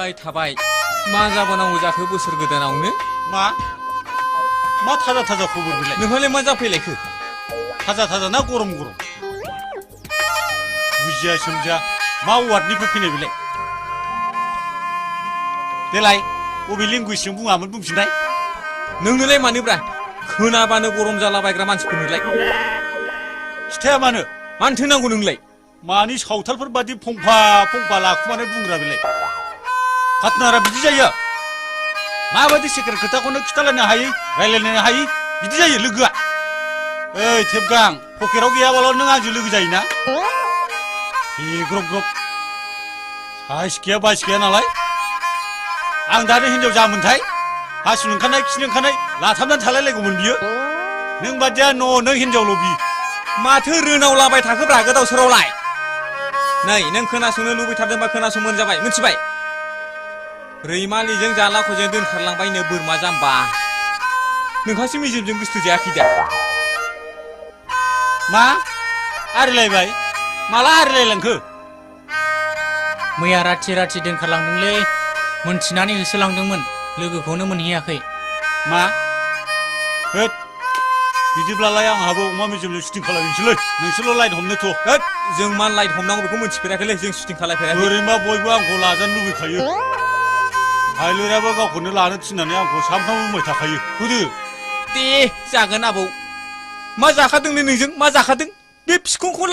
थाबाय थाबाय मा जाबावनांगौ जाखो बोसोर गोदानावनो मा थाजा थाजा खबर बेलाय नोंहालाय मा जाफैलायखो थाजा थाजा ना गरम गरम बुजिया सोमजिया मा वार्डनिफ्राय फैनाय बेलाय देलाय बबे लेंगुवेजजों बुङामोन बुंफिननाय नोंनोलाय मानोब्रा खोनाबानो गरम जालाबायग्रा मानसिफोरनोलाय खिथाया मानो मानोथो नांगौ नोंलाय मानि सावथालफोर बादि फंफा फंफा लाखुमानाय बुंग्रा बेलाय पार्टनारा बिदि जायो माबायदि सिक्रेट खोथाखौनो खिथालायनो हायै रायलायनो हायै बिदि जायो लोगोआ ओइ थेबगां पकेटाव गैयाबाल' नों आंजों लोगो जायोना ग्रब ग्रब साइस गैया बाइस गैया नालाय आं दानो हिनजाव जामोनथाय हासुनो ओंखारनाय खिनो ओंखारनाय लाथाबनानै थालायलायगौमोन बियो नों बादिया नों हिनजावल' बि माथो रोनावलाबाय थाखोब्रा गोदाव सोरावलाय नै नों खोनासंनो लुबैथारदोंबा खोनासंबानो जाबाय मिथिबाय रैमालिजों जालाख'जों दोनखारलांबायनो बोरमा जाम्बा नोंहासो मेजेमजों गोसथो जायाखै दा मा आरिलायबाय माला आरिलायलांखो मैया राथि दोनखारलांदोंलै मोनथिनानै होसोलांदोंमोन लोगोखौनो मोनहैयाखै मा होद बिदिब्लालाय आंहाबो अमा मेजेमजों शुटिं खालामनोसैलै नोंसोरल' लाइट हमनोथ' होद जों मा लाइट हमनांगौ बेखौ मिथिफेराखैलै जों शुटिं खालायफेराखै ओरैनोबा बयबो आंखौ लाजानो लुबैखायो हायलुराबो गावखौनो लानो थिननानै आंखौ सानफ्रामबो बुंबाय थाखायो होदो दे जागोन आबौ मा जाखादोंलै नोंजों मा जाखादों बे फिखुंखौ